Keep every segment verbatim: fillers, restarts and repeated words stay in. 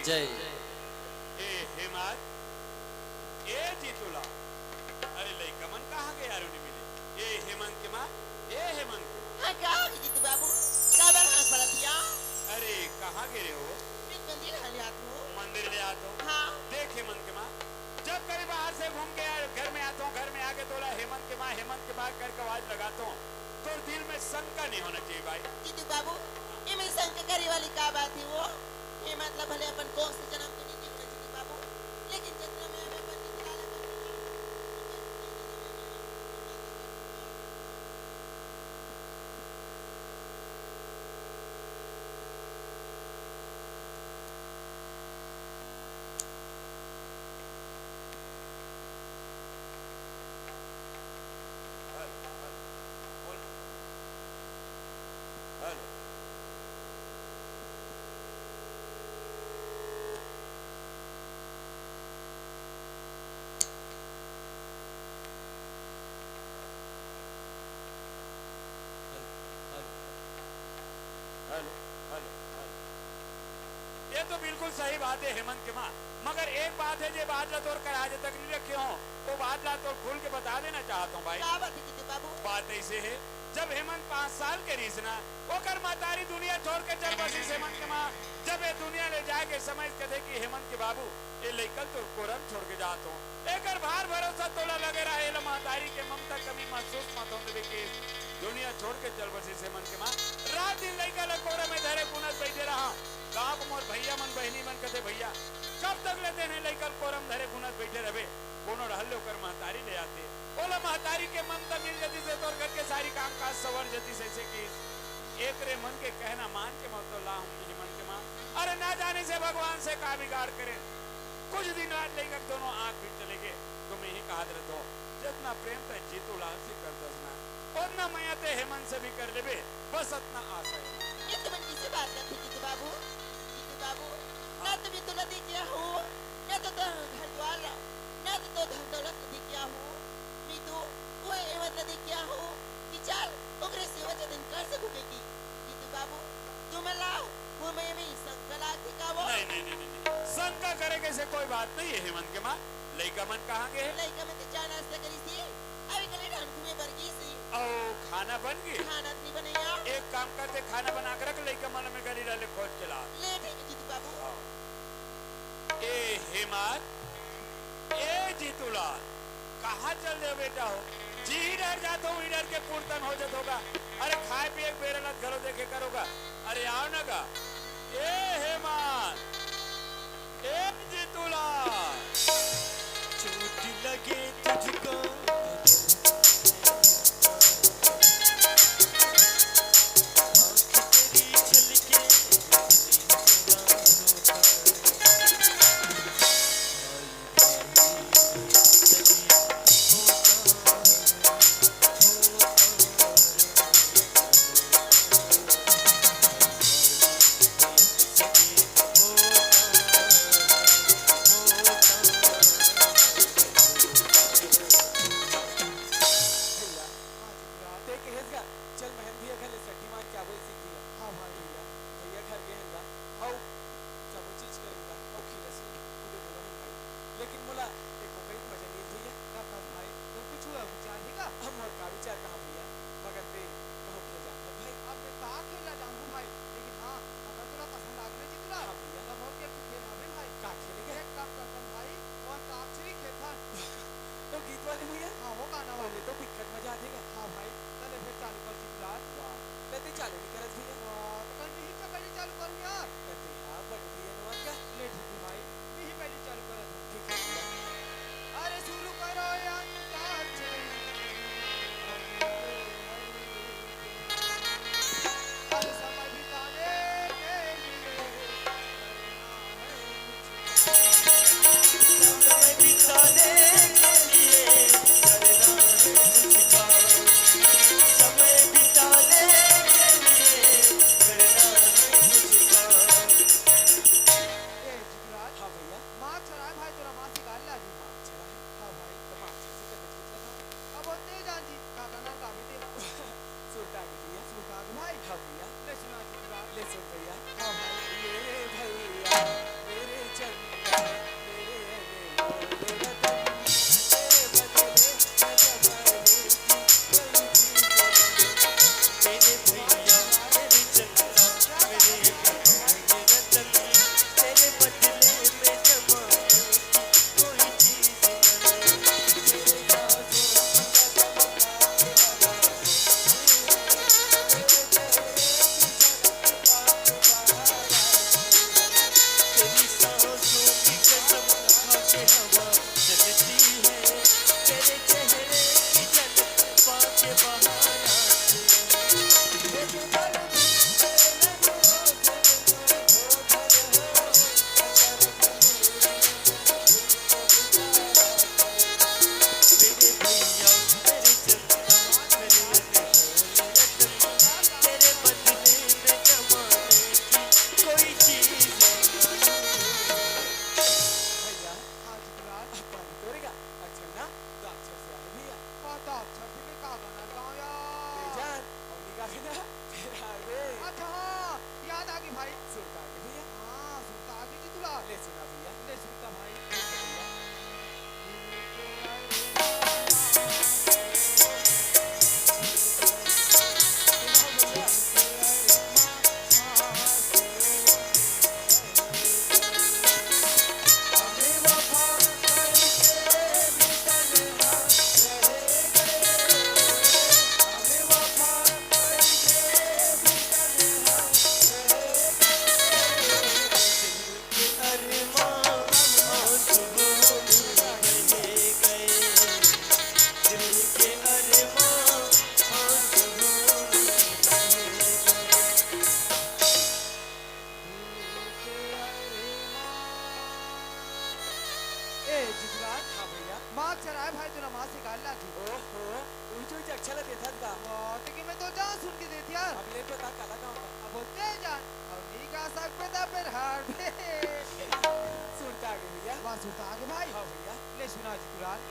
जय। ए हेमंत, ए जीतूलाल, अरे लइका मन कहाँ गे यार, नइ मिले। ए हेमंत के माँ, ए हेमंत के माँ। हाँ, का होगे जीतू बाबू? काबर हाँस पड़त हया? अरे कहाँ गे रहे हो? मैं मंदिर ले आत हूँ। मंदिर ले आत हो? हाँ। देख हेमंत के माँ, जब कभी बाहर से घूम के आ-, घर में आत हो, घर में आके तोला हेमंत के माँ, हेमंत के माँ करके आवाज लगात हो, तोर दिल में शंका नहीं होना चाहिए भाई। जीतू बाबू, एमे शंका करे वाली का बात हे वो? हेमंत ला भले अपन कोख से जनम तो नइ दे होना जीतू बाबू, लेकिन जतना मैं अपन जीतूलाल ला कर सकत हूँ, हेलो, हेलो, हेलो। ये तो बिल्कुल सही बात हे हेमंत के माँ, मगर एक बात हे, जे बात ला तोर करा आज तक नइ रखे हो, वो बात ला तोर खुल के बता देना चाहत हूँ भाई। का बात हे जीतू बाबू? बात ऐसे हे, जब हेमंत पाँच साल के रहिस ना, ओकर महतारी दुनिया छोड़ के चल बसिस हेमंत के माँ। जब ये दुनिया ले जाए के समय कथे कि हेमंत के बाबू, ये लइका ल तोर कोरा म छोड़ के जात हो, एकर भार भरोसा तोला लगे रहा, एला महतारी के ममता कमी महसूस मत होन देबे के। दुनिया छोड़ के चल बसिस हेमंत के माँ। रात दिन लइका ल कोरा में धरे गुनत बइठे रहा। गाँव के मोर भइया मन, बहिनी मन कथे, "भइया, कब तक ले तेने लइका ल कोरा में धरे गुनत बइठे रहबे? कोनो डहर ले ओकर महतारी ले आते, ओला महतारी के ममता मिल जतिस त तोर घर के सारी काम काज सवर जतिस।" अइसे कि एकरे मन के कहना मान के मैं तो ला हूँ हेमंत के माँ। अरे ना जाने से भगवान से का बिगाड़ करे, कुछ दिन बाद लइका के दोनों आँख भी चले गे। तो मैं ही कहत रहत हो, जतना प्रेम तैं जीतूलाल से करथस ना, ओतना मया तैं हेमंत से भी कर लेबे, बस अतना आशा हे। ये तुमन कइसे बात करथे जीतू बाबू? जीतू बाबू, ना तो मैं तोला देखे हूँ, ना तो तोर घर द्वार ला, ना तो तोर धन दौलत ला देखे हूँ। मैं तो वो हेमंत ला देखे हूँ कि चल, ओकरे सेवा जतन कर सकूँ कहिके। जीतू बाबू, तुमन ला वो मैं, मैं शंका लागथे का वो? नहीं, नहीं, नहीं, नहीं, नहीं। शंका करे के से कोई बात नहीं हे हेमंत के माँ। लइका मन कहाँ गे हे? लइका मन तो चाय नाश्ता करिस हे, अभी कले डहन घूमे बर गिस हे। अउ खाना बन गे? खाना तो नइ बने हे। एक काम करते, खाना बना के रख, लइका मन मैं गली डाले खोज के ला। ले ठीक हे जीतू बाबू। हाँ। ए हेमंत, ए जीतूलाल, कहाँ चल देव बेटा हो? जिही डहर जात हो, उही डहर के पुरतन हो जात होगा। अरे खाए पिए के बेरा ल घलो देखे करोगा। अरे आओ ना गा। ए हेमंत, ए जीतूलाल। चोट लगे तुझको, आँख तेरी छलके, भैया, हाँ जीतूलाल। ते कहेस गा, चल महन भैया घर ले सट्टी मार के आबो, इसी भैया। हाँ भाई। भैया, भैया घर गे हन गा, अउ सबो चीज करेन गा, अउ खिलस के खुदे बोलो हन भाई। लेकिन मोला एको कड़ी मजा नइ आइस भैया। का बात भाई, तोर कुछ विचार हे का? अब मोर का विचार कहाँ भैया, मगर ते कहूँ खेल जानत भाई। अब मैं का खेल ला जानहूँ भाई, लेकिन हाँ, अगर तोला पसंद आ गे ना जीतूलाल, हाँ भैया। तब मोर के खेल हवे भाई। का खेले गा? एक काम करथन भाई, वो अंताक्षरी खेलथन। तो गीत वाले भैया? हाँ, वो गाना वाले। ओमे तो बिकट मजा आथे गा। हाँ भाई, चल ले फिर चालू कर जीतूलाल। वाह।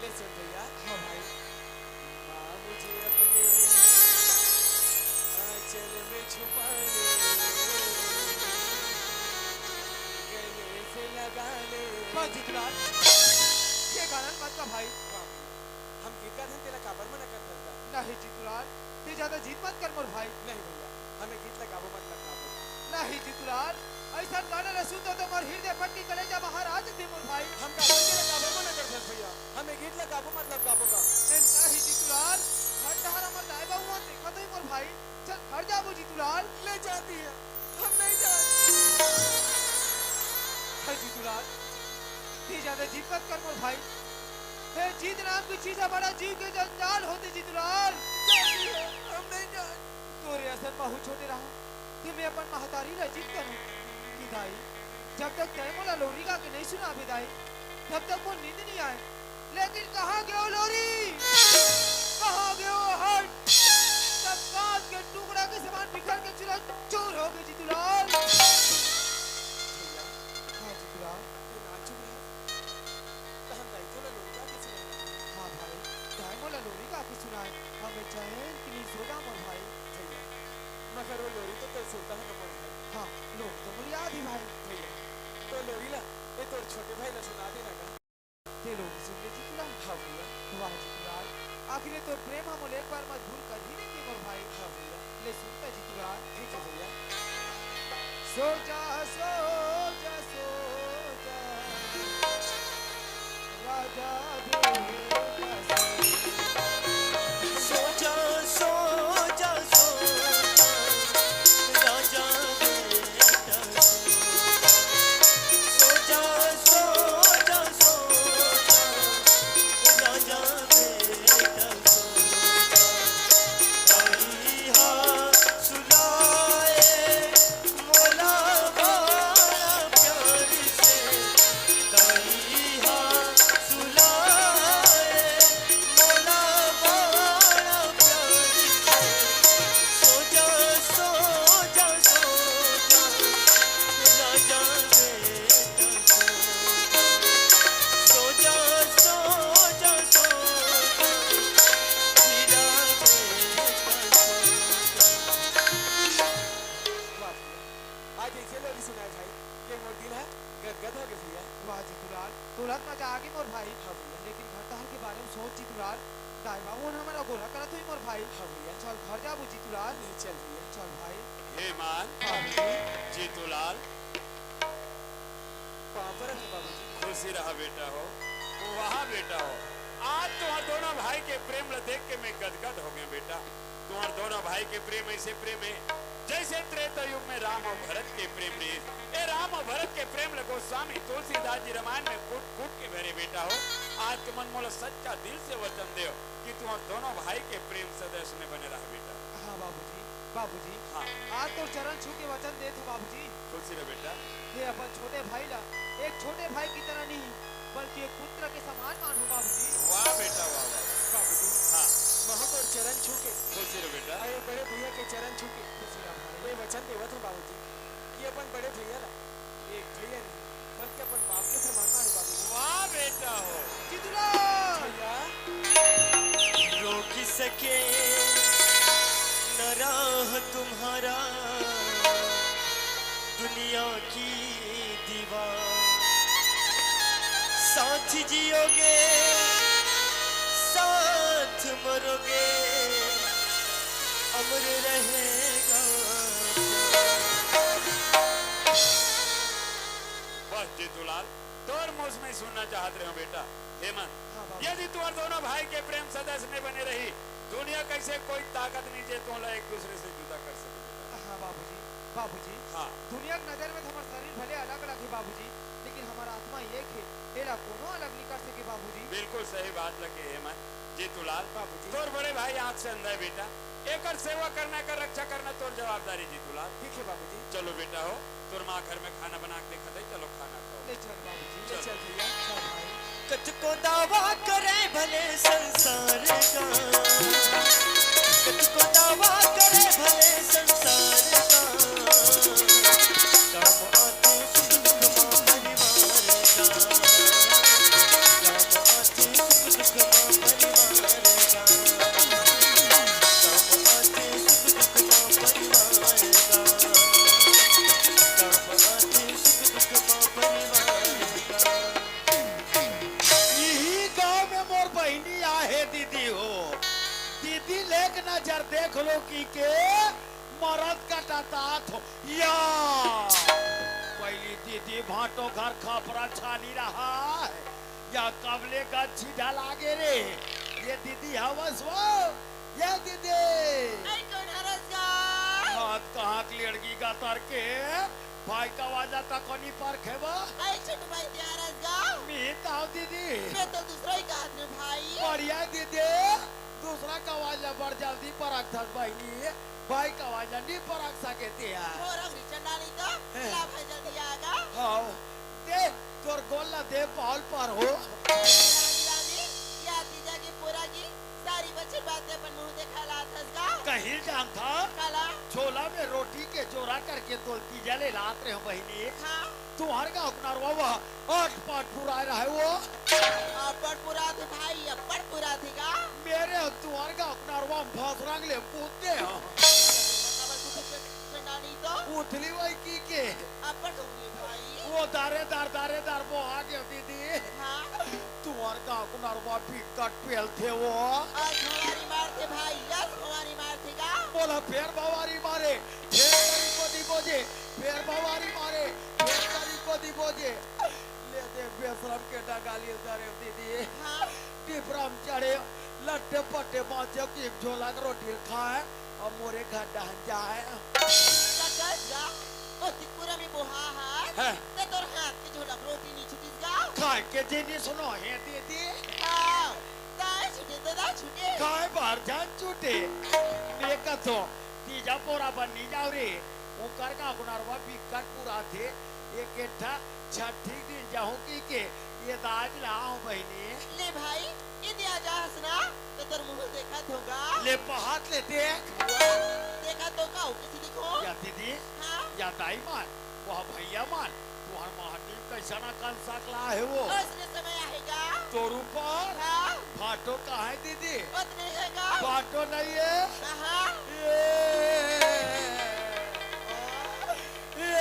ले सुन भैया। हाँ भाई। माँ मुझे अपने आंचल में छुपा ले, गले से लगा ले। बस जितुलाल, ये गाना मत गा भाई। वाह भैया, हम गीत गाथन तेला काबर मना करथस गा? नहीं जितुलाल, ते ज्यादा जिद मत कर मोर भाई। नहीं भैया, हमें गीत ला गाबो मत गा, गाबो। नहीं जितुलाल, अइसन गाना ला सुनथों त मोर हृदय फट के कलेजा बाहर आ जाथे मोर भाई। हम का तेला काबर मना करथस भैया? हमें गीत ला गाबो मत गा, गाबो गा। ए, नहीं जितुलाल, घर डहर हमर दाई बाबू मन देखत होही मोर भाई। चल घर जाबो जितुलाल। ले जाती है, हम नहीं जान। हे जितुलाल, ते ज्यादा जिद मत कर मोर भाई। हे जिद नाम की चीज ह बड़ा जीव के जंजाल होथे जितुलाल। जाती है, हम नहीं जान। तोरे असन महूँ छोटे रहा, ते मैं अपन महतारी ला जिद करूँ कि दाई, जब तक तैं मोला लोरी गा के नहीं सुनाबे दाई, तब तक मोर नींद नहीं आए। लेकिन कहाँ गयो लोरी? कहाँ गयो हट? सब कांच के टुकड़ा के समान बिखर के चूरा चूर हो गए जितुलाल। भैया, हाँ जितुलाल। तू ना चुप रह। तो हम दाई तोला लोरी गा के सुनाए। हाँ भाई, दाई मोला लोरी गा के सुनाए। हमें चैन की नींद सो जा मोर भाई। भैया, मगर वो लोरी तो तैं सुनता है ना मोर भाई। हाँ, लोरी तो मोर याद ही भाई। भैया, तो लोरी ला, ये तोर छोटे भाई ला सुना देना गा। ते लोरी सुन ले जितुलाल। हाँ भैया। वाह जितुलाल, आखिर ये तोर प्रेम ह मोला एक बार मजबूर कर ही देथे मोर भाई। हाँ भैया। ले सुन त जितुलाल। ठीक है भैया। सो जा, सो जा, सो जा, राजा बेटा सो जा। सो जा, सो जा, सो जा, राजा बेटा सो जा। सो जा, सो जा, सो जा, राजा बेटा सो जा। आई हा सुलाए मोला बड़ा प्यार से, ताई हा सुलाए मोला बड़ा प्यार से। सो जा, सो जा, सो जा, राजा बेटा सो जा। सो जा, सो जा, सो जा, हीरा बेटा सो जा। वाह भैया, आज ऐसे लोरी सुनाए भाई कि मोर दिल ह गदगद हो गए भैया। वाह जितुलाल, तोला त मजा आ गए मोर भाई। हाँ भैया। लेकिन घर डहर के बारे में सोच जितुलाल, दाई बाबू मन हमर अगोरा करत होही मोर भाई। हाँ भैया। चल घर जाबो जितुलाल। ले चल भैया। चल भाई। हे मान, हाँ भैया। जितुलाल, पाँव परत हँव बाबूजी। खुशी रहा बेटा हो। वाह बेटा हो, आज तुम्हार दोनों भाई के प्रेम ला देख के मैं गदगद हो गया बेटा। तुम्हार दोनों भाई के प्रेम ऐसे प्रेम है जैसे त्रेता युग में राम और भरत के प्रेम रहिस। ए राम और भरत के प्रेम ला गोस्वामी तुलसीदास जी रामायण में कूट कूट के भरे बेटा हो। आज के मन मोला सच्चा दिल से वचन देव कि तुम्हार दोनों भाई के प्रेम सदा ऐसने बने रहा बेटा। हाँ बाबूजी। बाबूजी, हाँ। आज तोर चरण छू के वचन देत हँव बाबूजी। खुशी रह बेटा। हे अपन छोटे भाई ला एक छोटे भाई की तरह नहीं, बल्कि एक पुत्र के समान मानहूँ बाबूजी। वाह बेटा, वाह, वाह। बाबूजी, हाँ। महूँ तोर चरण छू के, खुशी रह बेटा। अउ बड़े भैया के चरण छू के, खुशी रह भाई। ये वचन देवत हँव बाबूजी कि अपन बड़े भैया ला एक भैया नहीं, बल्कि अपन बाप के समान मानहूँ बाबूजी। वाह बेटा हो। जितुलाल। भैया। रोक सके न राह तुम्हारा, दुनिया की दीवार। साथ जियोगे, साथ मरोगे, अमर रहेगा। बस जितुलाल, तोर मुँह से मैं सुनना चाहत रहे हँव बेटा। हेमंत, हाँ बाबू। यदि तुम्हार दोनों भाई के प्रेम सदा ऐसने बने रही, दुनिया कैसे कोई ताकत नहीं जे तुमला एक दूसरे से जुदा कर सके बेटा। हाँ बाबूजी, बाबूजी। हाँ। दुनिया के नजर में तो हमर शरीर भले अलग-अलग हे बाबूजी, लेकिन हमर आत्मा एक हे, एला कोनो अलग नहीं कर सके बाबूजी। बिल्कुल सही बात लगे हेमंत। जितुलाल, बाबूजी। तोर बड़े भाई आँख से अंधा हे बेटा, एकर सेवा करना, एकर रक्षा करना तोर जवाबदारी जितुलाल। ठीक हे बाबूजी। चलो बेटा हो, तोर माँ घर में खाना बना के देखत हे, चलो खाना खाओ। ले चल बाबूजी। ले चल भैया। चल भाई। कतको दावा करे भले संसार का, कतको दावा करे भले संसार का, काम आथे सुख दुख मा परिवार का, काम आथे सुख दुख की के मरत कटातात हो। या पहिली दीदी भांटो घर खपरा छानी रहा है। या कबले गच्छी ढला गे रे। ये दीदी हवस वो। ये दीदी। ऐ कोन हरस गा? हाथ कहाँ के लड़की का तर के भाई का वाजा तको नी परखे बा। ऐ छोटू भाई ते हरस गा? मी ताव दीदी। मैं तो दूसरा ही कहत रे भाई। बढ़िया दीदी। दूसरा का वाजा बड़ जल्दी परखथस बहिनी। भाई का वाजा नी परख सके ते यार। और हम रिचन डाली तो हैं। ला भाई जल्दी आ गा। हाँ। दे, तोर गोल ला दे, पावल पर हो। रानी, या तीजा के पोरा की सारी बछर बात अपन मुंह देखा लाथस गा। कहीं जानथा? काला? छोला में रोटी के जोरा करके तोल तीजा ले लात रहे हो बहिनी। हाँ। तुहर गाँव के नरवा अटपट पुराय रहे वो। अब्बड़ पुराथे भाई, अब्बड़ पुराथे गा। मेरे तुहर गाँव के नरवा में भसरंग ले कूदते हो। काबर कुछ चंडानी तो? उथली वही की के। अब्बड़ उथली भाई। वो दारेदार, दारेदार बोहा गे दीदी। हाँ। तुहर गाँव के नरवा बिकट पेलथे वो। आज भवारी मारथे भाई, आज भवारी मारथे गा। बोला फेर भवारी मारे, फेर करी कोदी बोजे, फेर भवारी मारे, फेर करी कोदी बोजे। ले दे बेशरम के डगाली धरे दीदी। हाँ। टिपरा में चढ़े, लट्टे पट्टे बाँचे कि एक झोला के रोटी खाए, अब मोरे घर डहन जाए। ककस गा, ओ तिकुरा में बोहा हाथ, हैं। ते तोर हाथ के झोला के रोटी नी छुटिस गा। खाए के जिनिस नो हे दीदी। हाँ, दाय छुटे तो दाय छुटे। काय बार जान छुटे। मैं कथो, तीजा पोरा बन नी जाव रे। ओकर गाँव के नरवा बिकट पुराथे। एक एठा छठी दिन जाहूँ की के, ये दाज लाओ बहिनी। ले भाई, ये दिया जा हसना, तो तोर मुंह देखत होगा। ले पहात ले देख। देखत हो का, किसी देखो। या दीदी, हाँ? या दाई मान, वह भैया मान, तुहर महती कैसन अकन सकला हे वो? उसने समय आएगा। तोर ऊपर? हाँ। भाटो कहाँ है दीदी? उतने है गा। भाटो नहीं है? हाँ। ये। ये।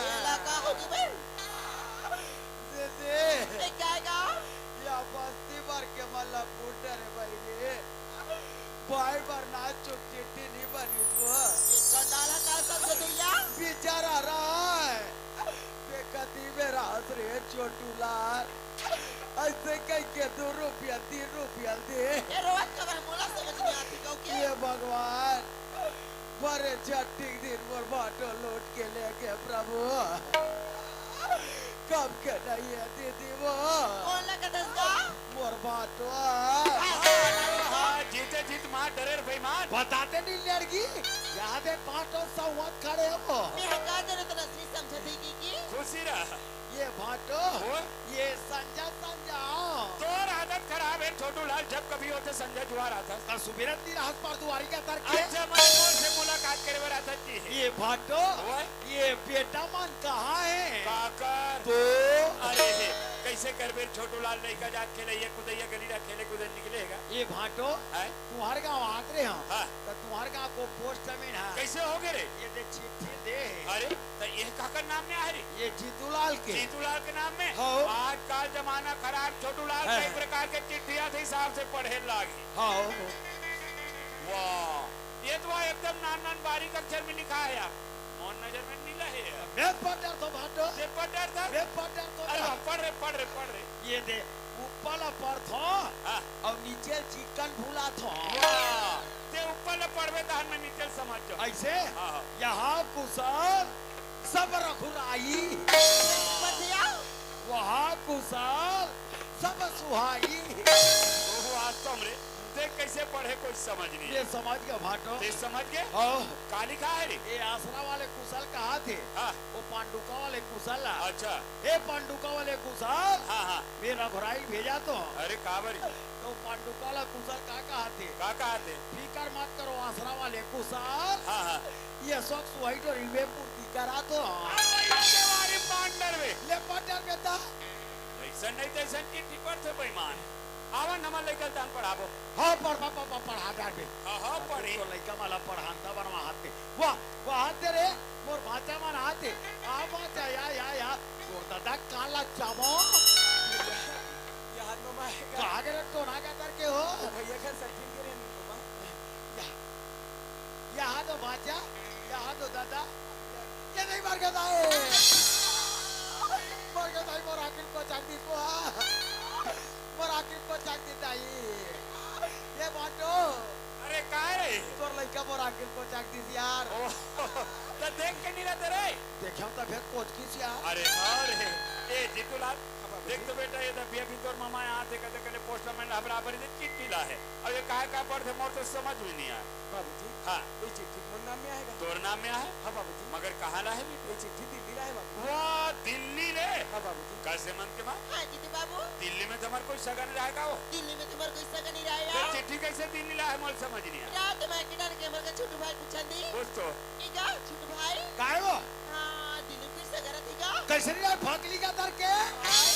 ये लगा होगी बे। दीदी। ये क्या है गा? या बस्ती भर के मला फूट रे बहिनी। भाई बर ना चुप चिट्ठी नहीं बनी तू। ये चंडाल है का समझे तू या? बेचारा रहा है। बेकती में रास रे छोटू लाल। ऐसे कह के दो रुपया, तीन रुपया दे। ये रोज का भाई मोला समझ नहीं आती कहूँ के? ये भगवान, बड़े झट्टी दिन मोर भाटो लूट के ले गए प्रभु। कब के नहीं है दीदी वो? कौन लगा धंधा? मोर भाटो। हाँ, जीते जीत मार डरे रे बेईमान। बताते नहीं लड़की, याद है भाटो सौवत खड़े हो। मैं का जरूरत नसली समझती की, की? खुशी रह। ये भाटो, ओए? ये संजा संजा। तोर आदत खराब है छोटू लाल, जब कभी होते संजा जुआर आता। कल सुबेरे ती राहत पर दुआरी का तर के। अच्छा, मैं मोर से मुलाकात करे बर आता जी। ये भाटो, ओए? ये बेटा मन कहाँ है? काकर। तो? अरे हे, कैसे करबे छोटू लाल, लइका जात खेलैया कुदैया गली रा खेले कूदे निकलेगा। ये भाटो, हैं? तुहर गाँव आत रहे हम। हाँ। तो तुहर गाँव को पोस्ट जमीन है। कैसे हो गए रे? ये दे चिट्ठी दे। अरे, तो ये काकर नाम में आ रही? ये जीतूलाल के। जीतूलाल के नाम में? हाँ। आजकल जमाना खराब, छोटूलाल, हाँ। कई प्रकार के चिट्ठियां थे हिसाब से पढ़े लागे। हाँ। वाह, ये तो वाह एकदम नान नान बारीक अक्षर में लिखा है यार। मोर नजर में नीला है यार। मैं पढ़ डरथों भाटो। ये पढ़ डरथों? मैं पढ़ डरथों अरे ना। वाह, पढ़ रे, पढ़ रे, पढ़ रे। ये दे, ऊपर ला पढ़थों, हाँ। अउ नीचे चिकन भुलाथों। वाह, ते ऊपर ला पढ़बे तहन मैं नीचे ला समझ जाऊँ। ऐसे? हाँ, हाँ। यहाँ कुशल सब रघुराई। बढ़िया। वहाँ कुशल सब सुहाई। ओहो, आज तो हमरे देख कैसे पढ़े कोई समझ नहीं। ये समझ गया भाटो। ते समझ गए? हाँ। का लिखा है रे? ये आसरा वाले कुशल कहा थे? हाँ। वो पांडुका वाले कुशल ला। अच्छा। हे पांडुका वाले कुशल। हाँ, हाँ। मैं रघुराई भेजा तो। अरे काबर? तो पांडुका वाला कुशल का कहा थे? का कहा थे? फिकर मत करो आसरा वाले कुशल। हाँ, हाँ। ये सब सुहाई डोरी में पूर्ति करा तो। अरे ये देवारी पांडर में। ले पांडर में ता। ऐसा नहीं तो ऐसा चिट्ठी पढ़ थे बेईमान। आवन हमर लइका ल तान पढ़ाबो। हाँ, पढ़, पढ़, पढ़, पढ़, पढ़ा डारबे। हाँ, हाँ, पढ़ी। तो लइका मन ला पढ़ान त बनवा हाथे। वाह, वाह, हाथे रे, मोर भांचा मन हाथे। आ भांचा, या, या, या। तोर दादा काला चामो। यार, ममा, कहाँ गे रे टोना का तर के हो? भैया घर सचिन के रे, ममा। या। बाजा, यहाँ तो दादा, ये नहीं मर गया दाई। मर गया दाई, मोर आखिरी पचाक दिस वो। मोर आखिरी पचाक दिस दाई। ये बाटो। अरे काय रे? तोर लइका मोर आखिरी पचाक दिस यार। ओ, त देख के नहीं रहते रे। देखे त फेर कोचकिस यार। अरे, अरे, ए जीतूलाल, हाँ, बाबूजी। देख तो बेटा, ये अभी, अभी तोर मामा यहाँ देखा, देखा ले पोस्टमैन हमरा बर चिट्ठी ला हे। अब ये काय, काय पढ़थे, मोर तो समझ में नहीं आय। बाबूजी, हाँ। ये चिट्ठी मोर नाम में आय गा। तोर नाम में आय? हाँ, बाबूजी। मगर कहाँ ला हे बेटा? ये चिट्ठी दिल्ली ला हे, बाबूजी। वाह, दिल्ली ले? हाँ, बाबूजी। कैसे मन के माँ? हाँ, जीतू बाबू। दिल्ली में तुम्हार कोई सगा नहीं रहे गा वो? दिल्ली में तुम्हार कोई सगा नहीं रहे गा। तो चिट्ठी कैसे दिल्ली ला हे, मोर समझ नहीं आय। रात में के डर के हमर के छोटू भाई पूछन दी। पूछ तो। इगा, छोटू भाई। काय वो? हाँ, दिल्ली में कोई सगा रही गा। कैसे नहीं रहा, फाकली का दर के? हाँ,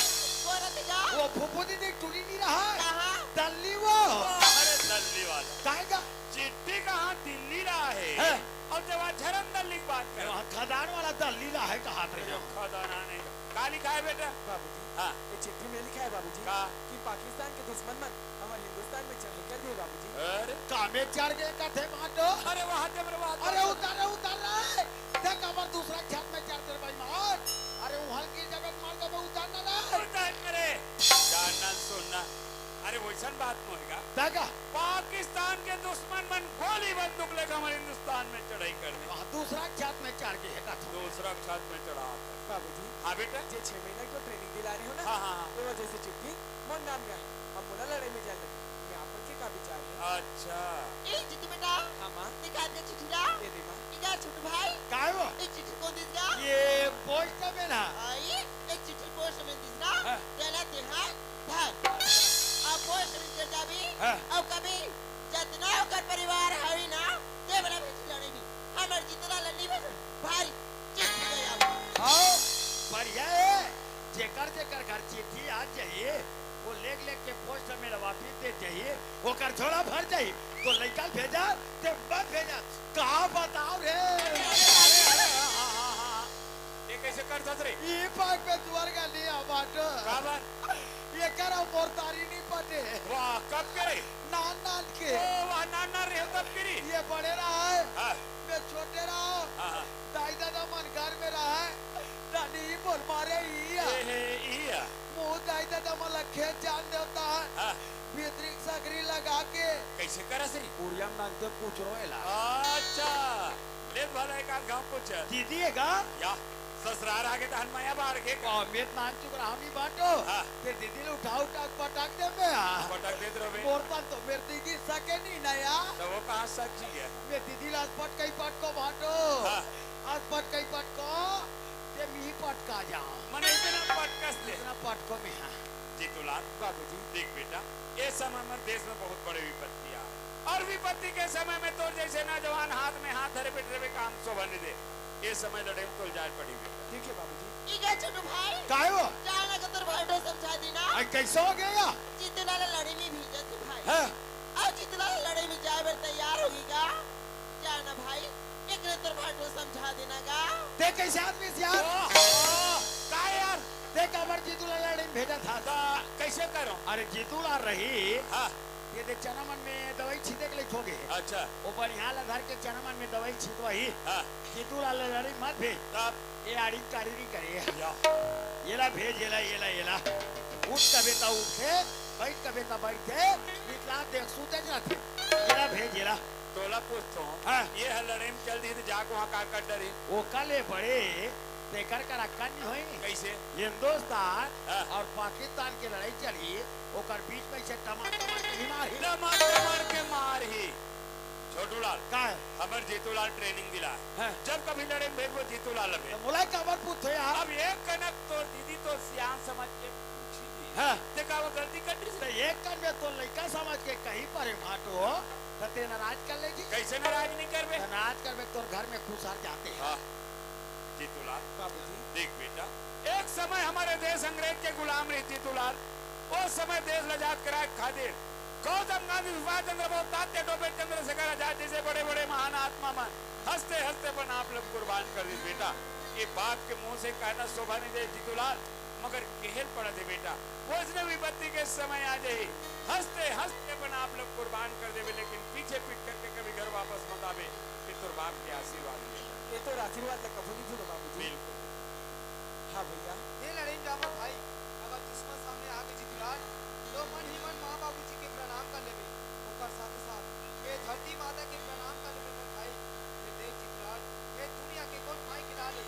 वो रही गा। वो फूफू दीदी टूरी नहीं रहा। कहाँ? दल्ली वो। अरे दल्ली वाला। काय का? चिट्ठी कहाँ दिल्ली ला हे? हैं? और जब वहाँ झरन दल्ली की बात करे। वहाँ खदान वाला दल्ली ला हे, कहा थे अरे, खदान आने का। का लिखा है बेटा? बाबूजी, हाँ। ये चिट्ठी में लिखा है बाबूजी का? कि पाकिस्तान के दुश्मन मन हमर हिंदुस्तान में चढ़ाई कर दिए बाबूजी। अरे। का में चढ़ गए कथे बाटो? अरे वहाँ ते मेरे वहाँ अरे उतर रे, उतर रे। देख हमर दूसरा खेत में चढ़ तेरे भाई मार। अरे उहल गिर जाबे, मर जाबे, उतर ना रे। उतर ना रे। जानना सुनना। अरे वैसन बात नहीं होएगा। देखा? पाकिस्तान के दुश्मन मन गोली बंदूक लेकर हमारे हिंदुस्तान में चढ़ाई कर दी। वहाँ दूसरा खेत में चढ़ गए कथा। दूसरा खेत में चढ़ा था। बाबूजी। हाँ बेटा। जे छह महीना की ट्रेनिंग दिला रहे हो ना, हाँ, हाँ, हाँ। वो वजह से चिट्ठी मोर नाम में है। अब मोला लड़ाई में जान लगी। मैं आप मन के का विचार है? अच्छा। ए जीतू बेटा। हाँ माँ। दिखा दे चिट्ठी ला। ये दे माँ। इधर छोटू भाई। काय वो? ये चिट्ठी कौन दिस गा? ये पोस्टमैन है। आई, ये चिट्ठी पोस्टमैन दिस गा। हाँ। तेला ते हाथ धर। अब पोस्टमैन कर जाबी। हाँ। अब कभी जतना ओकर परिवार हवे ना, ते बड़ा भेजी लड़ाई में। हमर जीतू ला लड़नी में भारी चिट्ठी ले आओ। हाँ, बढ़िया है। जेकर जेकर घर चिट्ठी आ जाही, वो लेख लेख के पोस्ट में वापिस दे जाही, ओकर झोला भर जाही, तो लइका भेजा, ते मत भेजा। का बताओ रे? अरे, अरे, अरे, हाँ, हाँ, हाँ, हाँ। ये कैसे कर सकत रे? ई पाक में जुआर का नहीं आ बाटो। का बात? ये करा मोर दारी नहीं पटे। वाह, कब करे? नान नान के। ओ, वाह, नान नान रहे तब करी। ये बड़े रहा है। हाँ। मैं छोटे रहा। हाँ, हाँ। दाई दादा मन घर में रहा है। नानी ही बोल मारे ही है। ए, हे, ई है। मुँह दाई दादा मन ला खेत जान देवता है। हाँ। भीतरी सकरी लगा के। कैसे करस रे? कुड़िया में नाचते कुछ रोएला। अच्छा। ले भला एक आध गाँव पूछ। दीदी है का? या। ससुरार आगे तो हन मया बाहर के का? अमित नान चुक रहा हम ही बाटो। हाँ। ते दीदी ले उठा उठा के पटक दे मैं, हाँ। पटक देत रहो बे। मोर तन तो मेरे दीदी सके नहीं ना या। तो वो कहाँ सक जी है? मैं दीदी ला पटकई पटको बाटो। हाँ। आज पटकई पटको, ते मी पटका जा। मने इतना पटकस ले। इतना पटको में, हाँ। जीतूलाल। बाबूजी। देख बेटा, ए समय में देश में बहुत बड़े विपत्ति आ है। और विपत्ति के समय में तोर जैसे नौजवान हाथ में हाथ धरे बैठ रहे काम शोभा नहीं दे। ए समय लड़े में तोर जाए पड़ी बेटा। ठीक है बाबूजी। इगे छोटू भाई। काय हो? जाना का तोर भाई डो समझा दी ना। आई कैसे हो गया? जीतूलाल लड़े में भेजा थे भाई। हाँ। अब जीतूलाल लड़े में जाए बर तैयार होगी का? जाना भाई, एक ने तोर भाई डो समझा देना का? ते कैसे आदमी से यार? ओहो, का यार? ते काबर जीतूलाल लड़े में भेजा था? ता कैसे करो? अरे जीतूलाल रही। हाँ। ये दे चना मन में दवाई छींटे के लिए खो गए। अच्छा। वो बढ़िया ला धर के चना मन में दवाई छींटवाही। हाँ। जीतूलाल लड़े मत भेज। तब? ये आड़ी कारी नहीं करे। या। ये ला भेज, ये ला, ये ला, ये ला। उठ कबे ता उठे, बैठ कबे ता बैठे, निकला देख सूते जाते। ये ला भेज, ये ला। तोला पूछतो, हाँ। ये हर लड़ाई में चल दी तो जाके वहाँ का कर डरी? वो कले बड़े, तेकर कर अक्कल नहीं होई। कैसे? हिंदुस्तान हाँ। और पाकिस्तान के लड़ाई चली, ओकर बीच में से टमाटर मार के भी मार ही। टमाटर मार के मार ही। छोटूलाल, का है? हमर जीतूलाल ट्रेनिंग दिला है। हाँ। जब कभी लड़े में भेजबो जीतूलाल अबे। तो मोला काबर पूछो यार? अब एक कनक तोर दीदी तोर सियान समझ के पूछी थी। हाँ। ते का वो गलती कर दी? तो एक कन में तो लइका समझ के कहीं पर है भाटो, तो ते नाराज कर लेगी? कैसे नाराज नहीं करबे? नाराज करबे तोर घर में खुसर जाते हैं। हाँ। जीतूलाल। बाबूजी। देख बेटा, एक समय हमारे देश अंग्रेज के गुलाम रही जीतूलाल। ओ समय देश ल आजाद कराए खातिर गौतम गांधी, सुभाष चंद्र बोस, तात्या टोपे, चंद्रशेखर आजाद जैसे बड़े-बड़े महान आत्मा मन हंसते-हंसते अपन आप लोग कुर्बान कर दी बेटा। ये बाप के मुंह से कहना शोभा नहीं दे जीतूलाल, मगर केहल पड़त हे बेटा। वैसने विपत्ति के समय आ जाही, हंसते-हंसते अपन आप लोग कुर्बान कर देबे, लेकिन पीछे पीट करके कभी घर वापस मत आबे। ये तोर आपके आशीर्वाद लेकर। ये तो आशीर्वाद ला कभू नहीं भूलो बाबूजी। बिल्कुल। हाँ भैया। हे लड़े जामा भाई, अगर दुश्मन सामने आ गए जितुलाल, तो मन ही मन माँ बाबूजी के प्रणाम कर लेबे। ओकर साथे साथ ये धरती माता के प्रणाम कर लेबे मोर भाई। ये देख जितुलाल, ये दुनिया के कोन माई के लाल हे,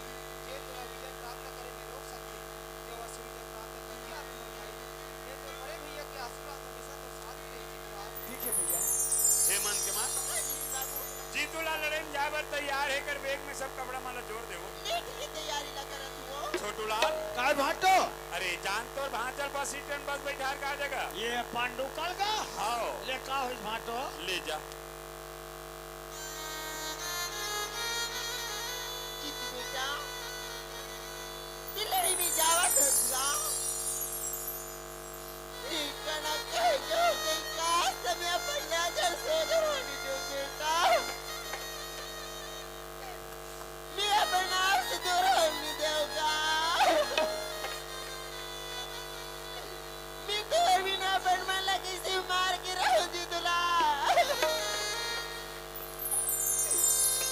जे तोला विजय प्राप्त करे में रोक सकथे। ये वह सुविधा प्राप्त करके आवे मोर भाई। ये तो बड़े भैया के आशीर्वाद हमेशा तोर साथ में रही जितुलाल। ठीक है भैया। हे मन के माँ, हाँ जी बाबू। जीतू ला लड़े में जाए बर तैयार हे, कर बैग में सब कपड़ा मन ला जोर देवो। ले ठीक है, तैयारी ला करत हुओ। छोटू लाल। काय भाटो? अरे जान तोर भांचल बस स्टैंड बस बैठार का जगह? ये पांडुकल का? हाँ। ले का होइस भाटो? ले जा। जीतू बेटा, तिलड़ी में जावत हस गा। ठीक ना कह जो कहीं का समय पहिला जर सो जवानी दे बेटा। मैं अपन आप से दूर होने दूंगा। मैं तोर बिना अपन मन ला कैसे मार के रहूं जीतू ला।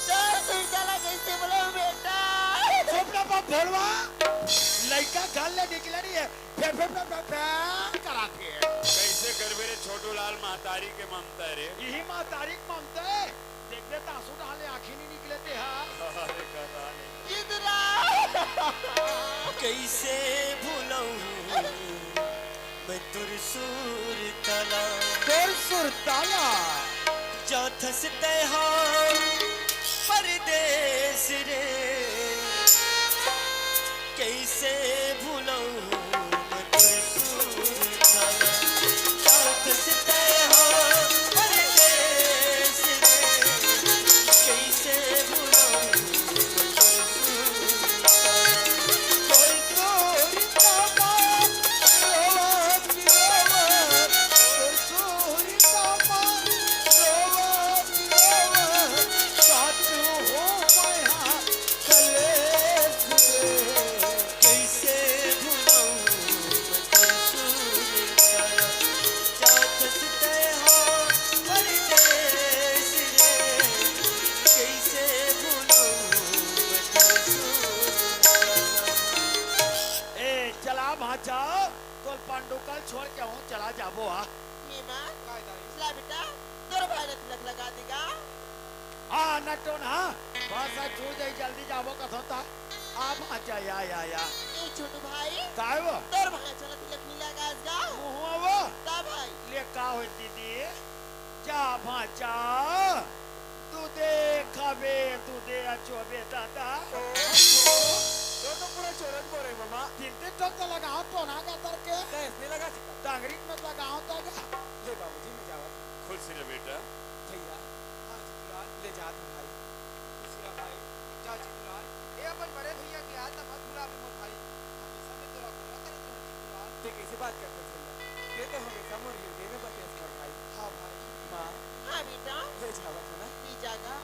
तोर सुरता ला कैसे बोलूं बेटा? चुप ना बाप भोलवा, लइका घर ले निकले नहीं है, फे फे फे फे फे कराथे। कैसे करबे रे छोटू लाल, महतारी के ममता रे। यही महतारी के ममता हे। देखबे त आंसू डाले आंखी नहीं निकले ते हा। अरे कदा नहीं। जितुलाल। कैसे भूलूं मैं तोर सुरता ला। तोर सुरता ला। जाथस तैं हा परदेस रे, कैसे भूलूं मैं तोर सुरता ला। जाथस तैं हा परदेस रे, कैसे भूलूं मैं तोर सुरता ला। ए, चला भांचा, तोल पांडुकल छोड़ के हूँ, चला जाबो आ। मीमा, काय दाई? ला बेटा, तोर भाई ला तिलक लगा देगा। आ, नटोन, हाँ, बस आ, छूट जाई, जल्दी जाबो कथों ता। आ, भांचा, या, या, या। ए छोटू भाई, काय वो? तोर भांचा ला तिलक नहीं लगास गा? मुँहवा वो? ता भाई। ले का होय दीदी? जा भांचा, दूधे खाबे, दूधे अचोबे दादा। तो, तो पूरा चोरत बोरे मामा। तीन तीन ठोक तो लगाओ टोना का तर के। तो इसने लगा चिका। टांगरी में लगाओ तो का। ले बाबूजी, मैं जावत। खुश रह बेटा। भैया। हाँ जीतूलाल। ले जात हूँ भाई। खुश रह भाई। जा जीतूलाल। ए अपन बड़े भैया के याद ला मत भुलाबे मोर भाई। हमेशा मैं तोला गोला करत रहूँ जीतूलाल। ते कैसे बात करते भैया? ते तो हमेशा मोर हृदय में बसे हस मोर भाई। हाँ भाई। माँ। हाँ बेटा। ले जावत हूँ ना। ले जागा।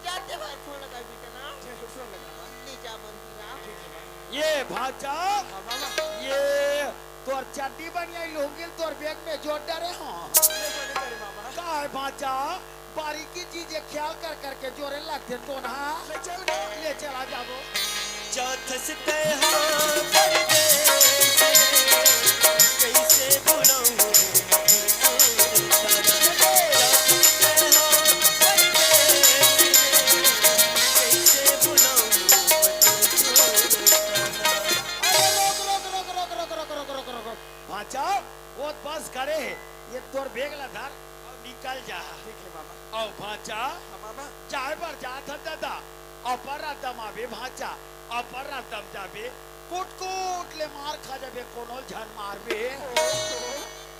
जाते बार फोन लगा बेटा ना। जरूर फोन लगा माँ। ले जा मोर हीरा। ठीक है माँ। ये भांचा। हाँ मामा। ये तोर चड्डी बनिया लुंगी ल तोर बैग में जोर डरे हों। ले बने करे मामा। का हे भांचा, बारीकी चीज हे, ख्याल कर करके जोरे लगथे टोनहा। ले चल गा। ले चला जाबो। जाथस तैं हा परदेस रे, कइसे भुलाहूँ मैं तोर सुरता ला। जाथस तैं हा परदेस रे, कइसे भुलाहूँ मैं तोर सुरता ला। अरे रोक, रोक, रोक। भांचा, वो बस खड़े हे, ये तोर बैग ला धर अउ निकल जा। ठीक हे मामा। अउ भांचा, हाँ मामा। जाए बर जात हन दादा, अपर रात दम आबे भांचा, अपर रात दम जाबे, कुट कुट ले मार खा जाबे, कोनो ल झन मारबे। ओहो,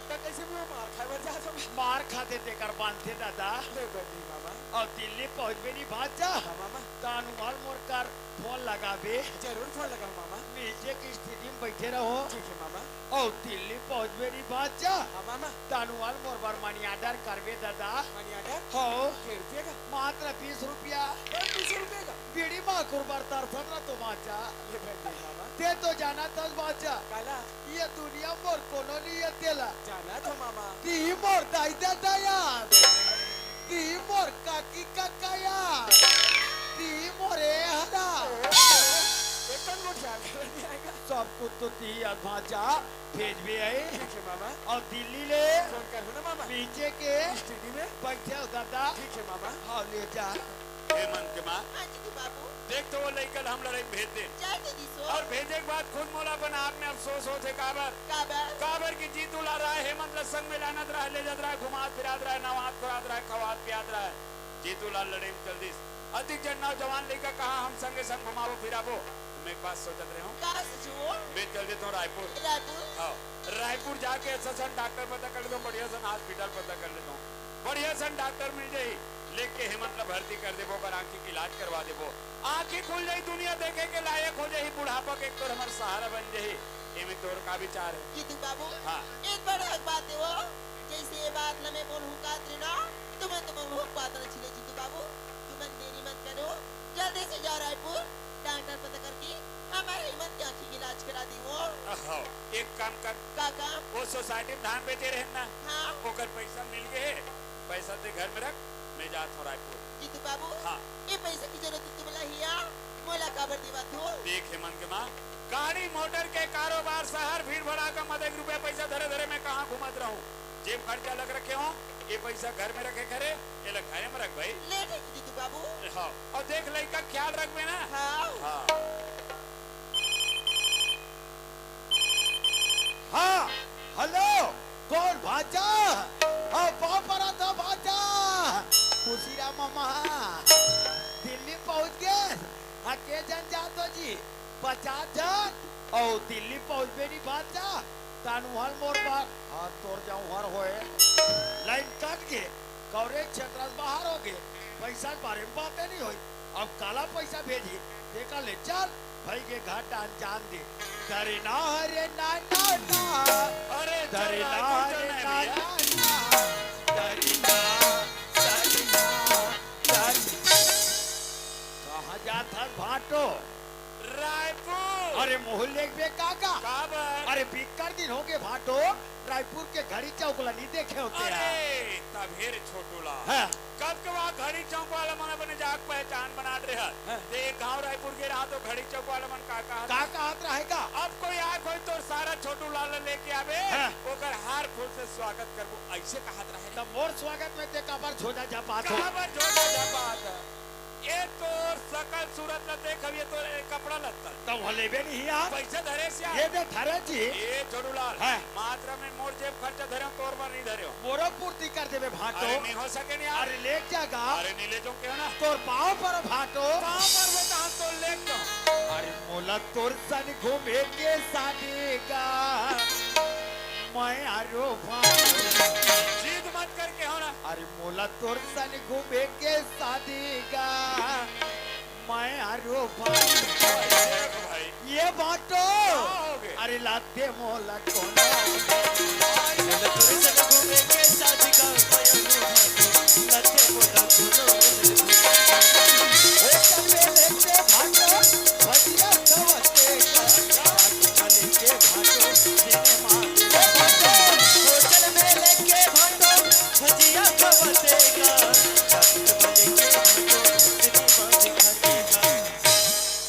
त कइसे मैं मार खाए बर जात हूँ? मार खाथे तेकर बांधथे दादा। ले बनी मामा। अउ दिल्ली पहुंचबे नी भांचा। हाँ मामा। तानुआल मोर कर फोन लगाबे। जरूर फोन लगाहूँ मामा। नीचे के स्थिति में बैठे रहो। ठीक हे मामा। अउ दिल्ली पहुंचबे नी भांचा। हाँ मामा। तानुआल मोर बर मनी ऑर्डर करबे दादा। Money order? हो। के रुपया का? मात्र बीस रुपया। बस बीस रुपया का? बीड़ी माखुर बर तरसत रह तो भांचा। ले भाई, ले मामा। ते तो जानत हस भांचा। काला? ये दुनिया मोर कोनो नी हे तेला। जानत हो मामा। तिही मोर दाई ददा यार। तिही मोर काकी काका यार। तो ती अधमाचा भेजबे आई। ठीक है मामा। अउ दिल्ली ले फोन करहूँ ना मामा। पीछे के स्टडी में बैठे हो दादा। ठीक है मामा। हाँ, ले जा। हेमंत के माँ, हाँ जीतू बाबू। देख तो वो लइका ल हम लड़ई भेज दे। जाए तो दिसो। अउ भेजे के बाद खुद मोला अपन आप में अफसोस होथे। काबर? काबर? काबर कि जीतू लाल राय हेमंत ला संग में लानत राय, ले जात राय, घुमात फिरात राय, नवात खुरात राय, खवात पियात राय। जीतू लाल लड़ई में चल दिस। अतिक जन नौजवान लइका कहाँ हम संगे संग घुमाबो फिराबो। मैं एक बात सोचत रहे हूँ। का सोचो? मैं चल देता हूँ रायपुर। रायपुर? हाँ, रायपुर जाके अच्छा सन डॉक्टर पता कर लेता हूँ, बढ़िया सन हॉस्पिटल पता कर लेता हूँ, बढ़िया सन डॉक्टर मिल जाही, लेके हेमंत ला भर्ती कर देबो, ओकर आँखी के इलाज करवा देबो, आँखी खुल जाही, दुनिया देखे के लायक हो जाही, बुढ़ापा के एक तोर हमर सहारा बन जाही। एमे तोर का विचार है? जीतू बाबू, हाँ। एक बड़ हक बात है वो, जैसे ये बात ला मैं बोलूँ कात रे ना, तुमन तुमन मुँह बात ना छिले जीतू बाबू, तुमन देरी मत करो, जल्दी से जाओ रायपुर, डॉक्टर पता करके हमारे हेमंत के आँखी के इलाज करा दियो। अहो, एक काम कर। का काम? वो सोसाइटी में धान बेचे रहे ना, हाँ। ओकर पैसा मिल गए है, पैसा ते घर में रख, मैं जात हूँ रायपुर। जीतू बाबू, हाँ। ये पैसा की जरूरत तुमला हिया, मोला काबर दिवा तू? देख हेमंत के माँ, गाड़ी मोटर के कारोबार, शहर भीड़ भड़ाका, मदे के रुपया पैसा धरे धरे मैं कहाँ घूमत रहूँ? जेब खर्चा अलग रखे हो, ये पैसा घर में रखे खरे, एला घरे में रख भाई। ले ठीक जीतू बाबू। हाँ, अउ देख लइका ख्याल रखबे ना। हाँ। हाँ। हाँ, हेलो, कौन भांचा? हाँ, पाँव परत हँव भांचा। खुशीराम मामा, दिल्ली पहुँच गे। हाँ, के जन जात हो जी? पचास जन। अउ दिल्ली पहुँचबे नी भांचा, तानु हल मोर बार। हाँ, तोर जाऊँ हर होए। लाइन कट गे। कवरेज क्षेत्र से बाहर हो गे, पैसा के बारे में बातें नहीं होई। अब काला पैसा भेजी, देखा ले चल, भाई के घर डान जान दे। डरे ना रे ना ना ना, अरे डरे चल ना रायपुर रे चलना है ना भैया। ना ना, डरे ना, डरे ना, डरे। कहाँ जात हस भाटो? रायपुर। अरे मोहल्ले के काका। काबर? अरे बिक्कट दिन हो गे भाटो, रायपुर के घड़ी चौक ला नी देखे होते अरे, यार। तभे रे छोटू ला। हाँ। कब के वहाँ घड़ी चौक वाला मन अपने जाग पहचान बनात रहे। हाँ। ते एक गाँव रायपुर के रहा तो घड़ी चौक वाला मन का कहत का कहत रहे का? अब कोई आए कोई तो सारा छोटू लाल ला लेके आबे, हाँ। ओकर हार फूल से स्वागत करबो, ऐसे कहत रहे रे। त मोर स्वागत में ते काबर झोला झपात हो? काबर झोला झपात है? ए तोर सकल सूरत ला देख, अब ये तोर ए कपड़ा लत्ता। त वो लेबे नहीं यार। पैसा धरे से यार। ये दे धरे जी। ए छोटू लाल, हाँ। मात्र में मोर जेब खर्चा धरे हो, तोर बर नहीं धरे हो। मोरो पूर्ति कर देबे भाटो। अरे नहीं हो सके नहीं यार। अरे ले जागा। अरे नहीं ले जाऊं क्यों ना? तोर पाँव पर भाटो। पाँव पर बेटा हम तो ले जाऊं। अरे मोला तोर सन घूमे के शादी का। मैं आरो भाई। जिद मत करके हो ना। अरे मोला तोर सन घूमे के शादी का, मैं आरो भाई। भाई, देख भाई। ये बाटो। का हो गे? अरे लाते मोला कोनो। मोला तोर सन घूमे के शादी का, मैं आरो भाई। लाते मोला कोनो। ओ चपे लेते भाटो, भजिया खवते का। लेके भाटो, सिनेमा। ओ चपे लेके भाटो, भजिया खवते का।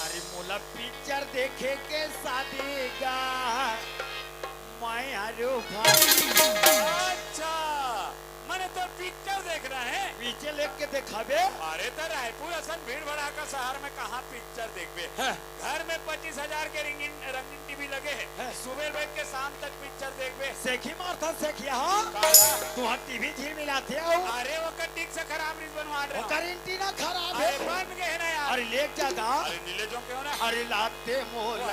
अरे मोला पिक्चर देखे के शादी का, मैं आरो भाई। अच्छा, मने तो पिक्चर देखना है। पीछे लेके देखाबे। अरे तो रायपुर असन भीड़ भड़ाका शहर में कहाँ पिक्चर देखबे? हाँ। घर में पच्चीस हजार के रंगीन, रंगीन टीवी लगे है। हाँ। सुबह बैठ के शाम तक पिक्चर देखबे। सेखी मारथा सेखिया, हाँ? काला? तुहर टीवी झिलमिलाथे अउ। अरे, ओकर डिस्क खराब रिस बनवा रहे हो। ओकर एंटीना खराब अरे, है। बन गए ना यार। अरे, लेके जागा। अरे, नीले जो क्यों ना? अरे, लाते मोला।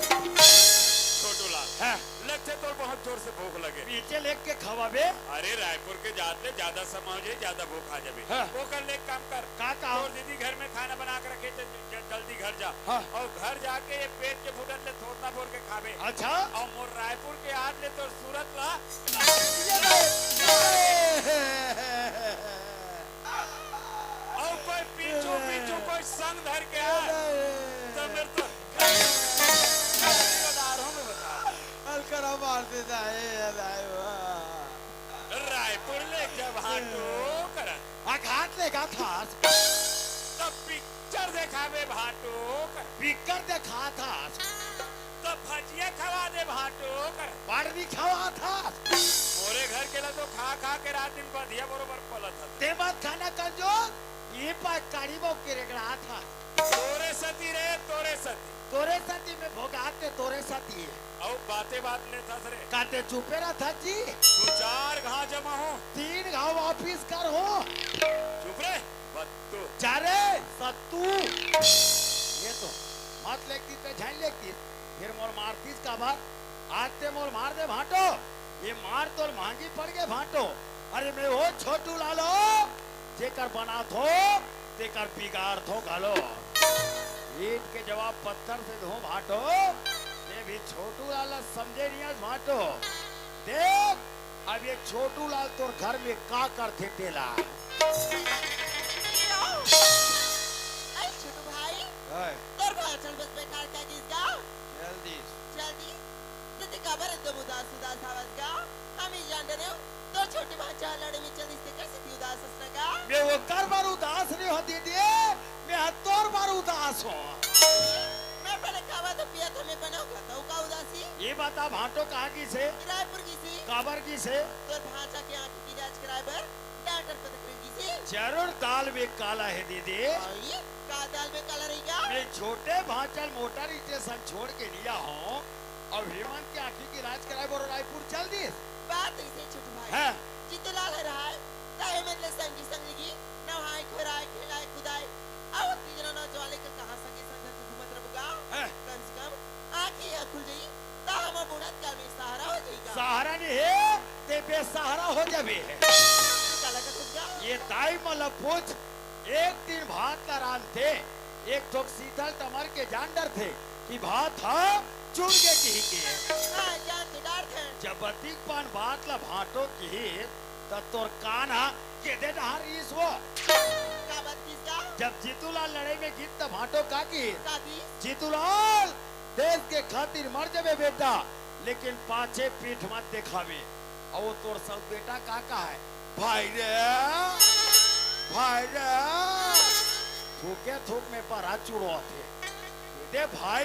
छोटू लाल। हाँ। लगथे तोर बहुत जोर से भूख लगे। पीछे लेके खवाबे। अरे रायपुर के जात ले ज्यादा समय हो जाए, ज्यादा भूख आ जाबे। हाँ। ओकर ले एक काम कर। का काम? तोर दीदी घर में खाना बना के रखे, ज-, ज-, जल्दी घर जा। हाँ। अउ घर जाके ये पेट के फुटत ले थोरना बोर के खाबे। अच्छा। अउ मोर रायपुर के आत ले तोर सूरत ला। ये भाई। अउ कोई पीछू पीछू कोई संग धर के आए, तो मेरे तो घर में बता। अलकरा मार देता है, ये दाई वाह। भाटो करा। अघात लेगा थास। तब पिक्चर देखाबे भाटो करा। पिक्चर देखा थास। तब भजिया खवा दे भाटो करा। बड़नी खवा थास। मोरे घर के ला तो खा खा के रात दिन बधिया बरोबर पलत हस। ते मत खाना कंजूस। ये पास काढ़ी बो के रेगड़ा थास। तोरे सती रे, तोरे सती। तोरे सती में भोगाते तोरे सती है। अउ बाते बात लेथस रे। काते चुपे रहा थास जी। दू चार घाव जमा हो। तीन घाव वापिस कर हो। चुप रे, बत्तू। जा रे, सत्तू। ये तो मत लेती तो झन लेती। फिर मोर मारतीस काबर? आज ते मोर मार दे भाटो। ये मार तोर महंगी पड़ गे भाटो। अरे मैं वो छोटू लालो। जेकर बनाथो, तेकर बिगाड़थो घलो। ईंट के जवाब पत्थर से दो भाटो, ते भी छोटू लाल ला समझे नइ हस भाटो। देख, अब ये छोटू लाल तोर घर में का करथे तेला। अरे छोटू भाई, ओए। तोर भांचल बस बेकार का गीस गा? जल्दी। जल्दी? ते काबर एकदम उदास उदास हवस गा? हम ही जान डरेव, तोर छोटे भांचा लड़े में चल दिस तेकर सेती उदास हस ना गा? मैं ओकर बर उदास नइ हो दीदी, मैं ह तोर बर उदास हो। मैं पहले खावा तो पिया था, मैं बनाऊंगा तो का उदासी? ये बता भाटो कहाँ गीस हे? रायपुर गीस हे। काबर गीस हे? तोर भांचा के आंखी के इलाज कराए बर डॉक्टर पता करे गीस हे। जरूर दाल में काला हे दीदी। आई, का दाल में काला रही गा? मैं छोटे भांचल मोटर स्टेशन छोड़ के लिया हूँ। अब हेमंत के आंखी के इलाज कराए बर रायपुर चल दिस। बात अइसे छोटू भाई। हाँ। जीतू लाल ह रहय, त हेमंत ले संगी संग लगी, नहाय, खोराय, खेलाय, कुदाय। अब तीजन नौजवान लेकर कहाँ संगी संग के घूमत रहबो गा? हाँ। कम से कम आंखी ह खुल जाई, त हमर बूढ़त काल में सहारा हो जाई गा। सहारा नइ हे, ते बेसहारा हो जाबे। तू काला कथस गा? ये दाई मन ल पूछ, एक दिन भात ला रांधथे, एक ठोक सीतल टमर के जान डरथे कि भात ह चुर गे किही के। हाँ, जान तो डरथे। जब अतिक पान भात ला भाटो किही, त तोर कान ह गेदे डहार रहिस वो। का बात किस गा? जब जीतू लाल लड़ाई में गीस त भाटो का किही? का किस? जीतू लाल, देश के खातिर मर जाबे बेटा, लेकिन पाछे पीठ मत देखाबे। अउ वो तोर सौत बेटा का कहय? भाई रे, भाई रे, थूके थूक में परा चुड़ोथे। दे भाई,